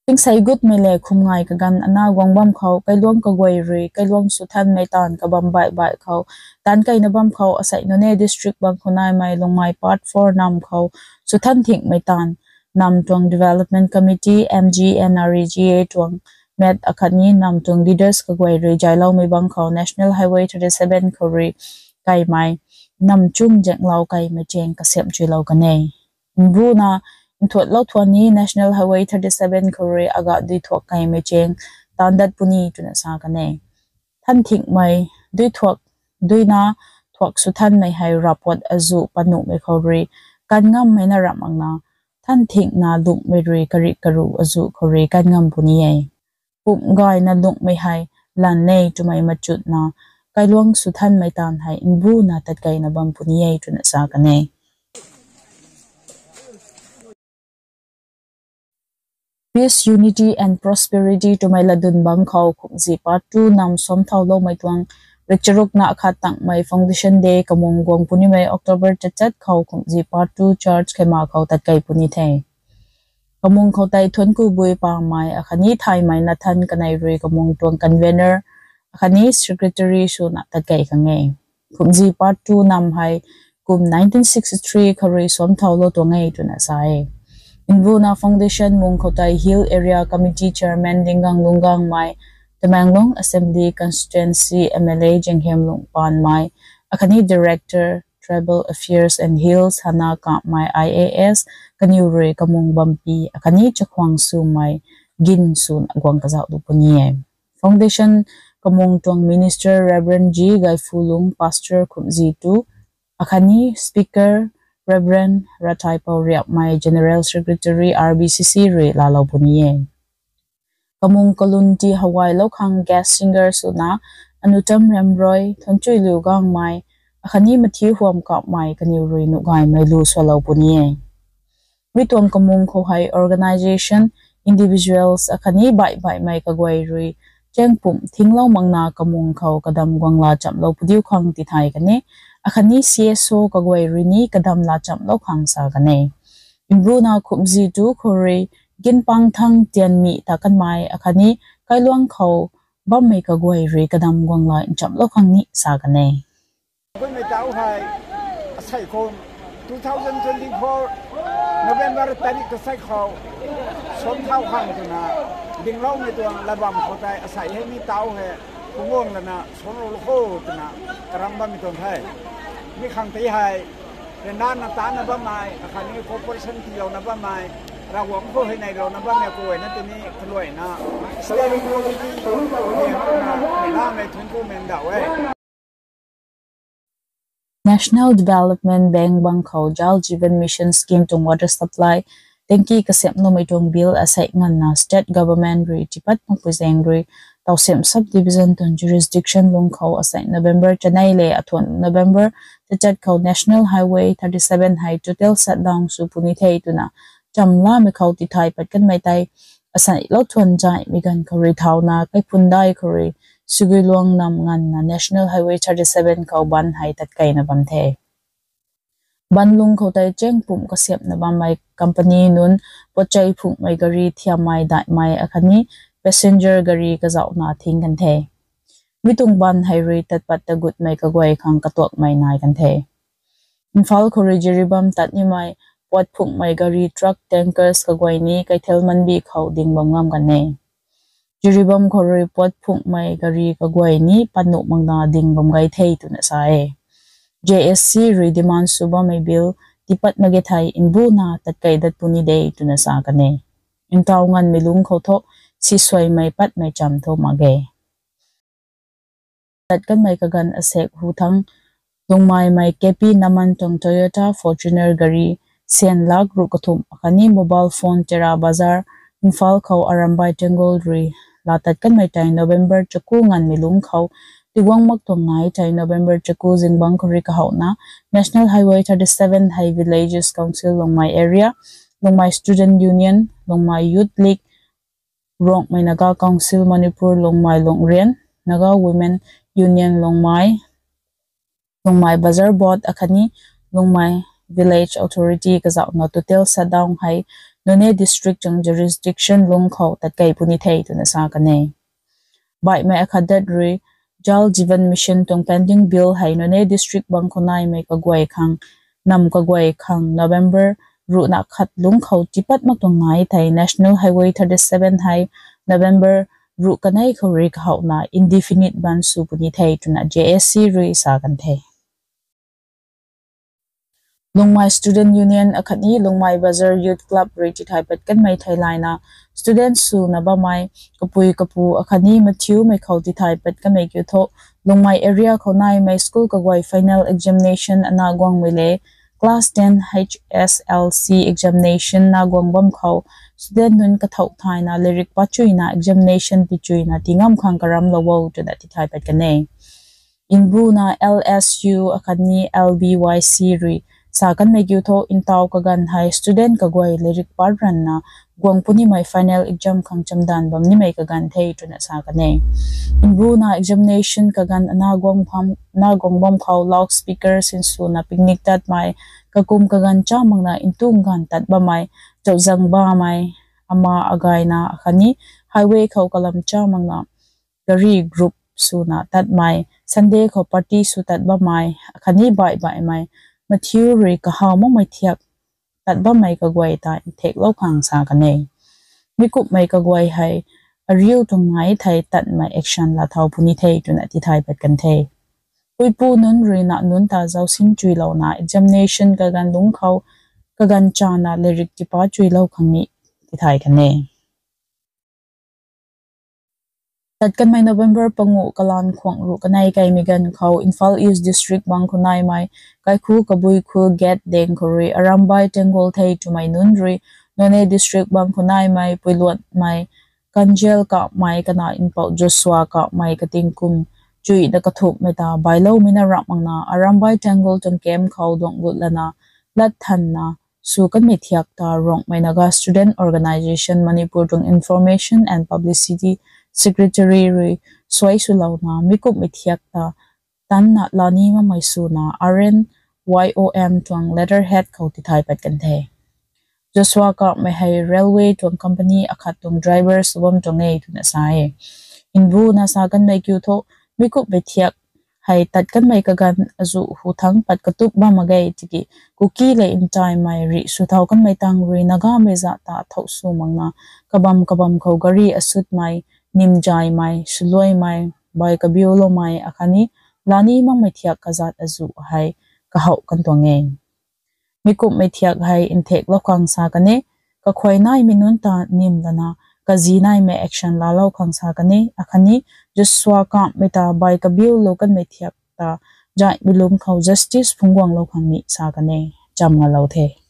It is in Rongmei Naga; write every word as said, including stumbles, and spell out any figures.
Tingsei gutmei le khum ngai kaganv ana guang bam khou kailuang kaguay rui kailuang swthanmei taanv kabam baih baih khou taanc keyna bam khou asei Noney district bang khou naimei Lungmei part four nam khou swthan thingmei taanv nam tuang development committee, M G and R E G A tuang met akhatni nam tuang leaders kaguay rui zayloumei bang khou National Highway thirty-seven khou rui kaimei nam chum zaenglou kaimei chaeng kasiamh chuilou kan e. Mbuna nthuatlou thuan ni National Highway thirty-seven khou rui aga dui thuak kaimei chaeng taanc dat puni twna sa kan e. Than thingmei dui thuak, duina thuak swthanmei hei ravpuat azuh panuhmei khou rui kan ngammei na ramh makna than thingna lungmei rui karik karu azuh khou rui kan ngam puni e. Pumh gayna lungmei hei lan e twmei machutna kailuang swthanmei taanv hei mbuna tatkeyna bam puni e twna sa kan e. Peace, Unity and Prosperity twmei latdyn bang khou Khumzi part two nam suam thauloumei tuang rikcharukna akhat tangmei Foundation Day kamung guang punimei October tachat khou Khumzi part two church kheima khou tatkey puni the. Kamung khou tei Thuancku Bui Pamei akhatni Thaymei Nathan kanei rui kamung tuang convener akhatni secretary swna tatkey khang e. Khumzi part two nam hei kum nineteen sixty-three khou rui suam thaulou tuang e twna sa e. Mbuna Foundation mung khou tei Hill Area Committee Chairman Dinggang Lunggangmei, Tamenglong Assembly Constituency M L A Jenghemlung Panmei, akhatni Director Tribal Affairs and Hills Hana Kamei I A S kaniw rui kamung bampi akhatni chakhwang swmei gin swna guang kazauh lu puni e. Foundation kamung tuang Minister Reverend G Gaifulung, Pastor Khumzi two, akhatni Speaker Reverend Rathaipou Riapmei, General Secretary R B C C rui laalou puni e. Kamung kalun ti hawailou khang guest singer swna Anutam Remroi, Thuanchui Liu Gangmei, akhatni Mathiu Huam Kapmei kaniw rui nuhgaymei lu swlou puni e. Mi tuang kamung khou hei organisation, individuals akhatni baih baihmei kaguay rui chaeng pumh thinglou makna kamung khou kadam guang laa chamlou padiu khang tithay kan e, akhatni C S O kaguay rui ni kadam laa chamlou khang sa kan e. Mbuna Khumzi two khou rui ginpang thang tianmih ta kanmei akhatni kailuang khou bammei kaguay rui kadam guang laa nchamlou khang ni sa kan e. Kummei tau hei, asei khou two thousand twenty-four November tarik kasei khou suam thau khang twna dingloumei tuang latbam khou tei asei hei mi tau hei pungguang lana suam rou lou kho twna karam bammei tuang the. Mi khang tei hei, ryanrana tana bammei akhatni cooperation tiilouna bammei, Ravguangc khou hei neilouna bammei kaguayna tini kaluaina standing committee ni ryanramei thuancku mei ndauh e. National Development Bank bang khou Jal Jeevan Mission Scheme tuang water supply tanki kasiamhloumei tuang bill asei nganvna state government rui tipat makpui zaeng rui Tawsem Sub Division tuang jurisdiction lung khou asei November chanei le athuan November tachat khou National Highway thirty-seven hei total shutdown sw puni the twna chamlamei khou tithay pat kanmei tei asei lou thuan zaihmei ganv khou rui thauna kaiphundai khou rui Suguiluang nam nganvna National Highway thirty-seven khou ban hei tatkeyna bam the. Ban lung khou tei chaeng pumh kasiamhna bammei company nunc potchei phunghmei gari thiammei daihmei akhatni passenger gari kazauhna thing kan the. Mi tuang ban hei rui tatpat tagutmei kaguay khang katuakmei nai kan the. Imphal khou rui Jiribam tat nimei puat phunghmei gari, truck, tankers kaguay ni Keithelmanbi khou ding bam ngam kan e. Jiribam khou rui puat phunghmei gari kaguay ni pat nuh makna ding bam gay the twna sa e. J S C rui demand sw bammei bill tipat mak ge thei mbuna tatkey dat puni de twna sa kan e. Ntaw nganvmei lungc khou thu sisuaimei patmei cham thu mak ge. Tat kanmei kaganv asek hu thang, Lungmaimei K P Naman tuang Toyota Fortuner gari, syan lak ruh kathumh akhatni mobile phone Tera Bazar, Imphal khou Arambai Tenggol rui laa tat kanmei tei November chaku nganvmei lungc khou tiguang mak tuang nai tei November chaku zingbangc khou rui kahowhna National Highway thirty-seven hei Villages Council Lungmai Area, Lungmai Student Union, Lungmai Youth League, Rongmei Naga Council Manipur Lungmai Lungrian, Naga Women Union Lungmai, Lungmai Bazar Board akhatni Lungmai Village Authority kazauhna total shutdown hei Noney District tuang jurisdiction lungc khou tatkei puni the twna sa kan e. Baihmei akhat dat rui Jal Jeevan Mission tuang pending bill hei Noney District bang khou naimei kaguay khang, nam kaguay khang November ruhna khat lungc khou tipat mak tuang nai thei National Highway thirty seven hei November ruh kanei khou rui kahouhna indefinite ban sw puni the twna J A C rui sa kan the. Lungmei Student Union akhatni Lungmei Bazar Youth Club rui tithay pat kanmei theilayna student swna bammei kapui kapu akhatni mathiumei khou tithay pat kanmei kiu tho, Lungmei area khou naimei school kaguay final examination ana guangmei le class ten H S L C examination na guang bam khou student nunc kathou thayna lirik pachuina examination tichuina tingam khang karamlou o twna tithay pat kan e. Mbuna L S U akhatni L B Y C rui sa kanmei kiu tho, ntaw kaganv hei student kaguay lirik pat ranna guang punimei final exam khang chamdan bam nimei kaganv the twna sa kan e. Mbuna examination kaganv ana guang bam khou loudspeaker sinswna picnic tatmei, kakum kaganv cha makna ntung ganv tat bammei, chauzang bammei, ama agayna akhatni highway khou kalam cha makna gari group swna tatmei, Sunday khou party sw tat bammei akhatni baih baihmei, mathiu rui kahaw makmei thiak tat bammei kaguay ta nthaeklou khang sa kan e. Mi kumhmei kaguay hei ariu tuang nai thei tatmei action laa thau puni the twna tithay pat kan the. Puipu nunc rui na nunc ta zausin chuilouna examination kaganv lungc khou kaganv chana lirik tipa chuilou khang ni tithay kan e. Tat kanmei November panguh kalan khwang ruh kanei kaimei ganv khou Imphal East District bang khou naimei Kaikhu Kabui Khu gate deng khou rui Arambai Tenggol thei twmei nunc rui Noney District bang khou naimei Puiluatmei Kanjel Kamei kana Npouh Joshua Kamei kating kum chuihna kathumhmei ta bailoumei na ramh makna Arambai Tenggol tuang camp khou duangc gut lana lat thanna sw kanmei thiak ta Rongmei Naga Student Organisation Manipur tuang Information and Publicity Secretary rui suai swlouna mi kumhmei thiak ta tanna lani makmei swna R N Y O M tuang letterhead khou tithay pat kan the. Joshua Kamei hei railway tuang company akhat tuang driver sw bam tuang e twna sa e. Mbuna sa kanmei kiu tho, mi kumhmei thiak hei tat kanmei kaganv azuh hu thangc pat katup bam mak ge tiki Kuki le Ntaimei rih sw thau kanmei tang rui Nagamei zat ta thou sw makna kabam kabam khou gari asutmei, nimjaimei, swluaimei, bai kabiuloumei akhatni lani makmei thiak kazat azuh hei kahouh kan tuang e. Mi kumhmei thiak hei nthaeklou khang sa kan e, kakhuay naimei nunc ta nim lana kazi naimei action laalou khang sa kan e akhatni Joshua Kamei ta bai kabiulou kanmei thiak ta zaihmei lungc khou justice phungc guanglou khang ni sa kan e. Cham ngalou the.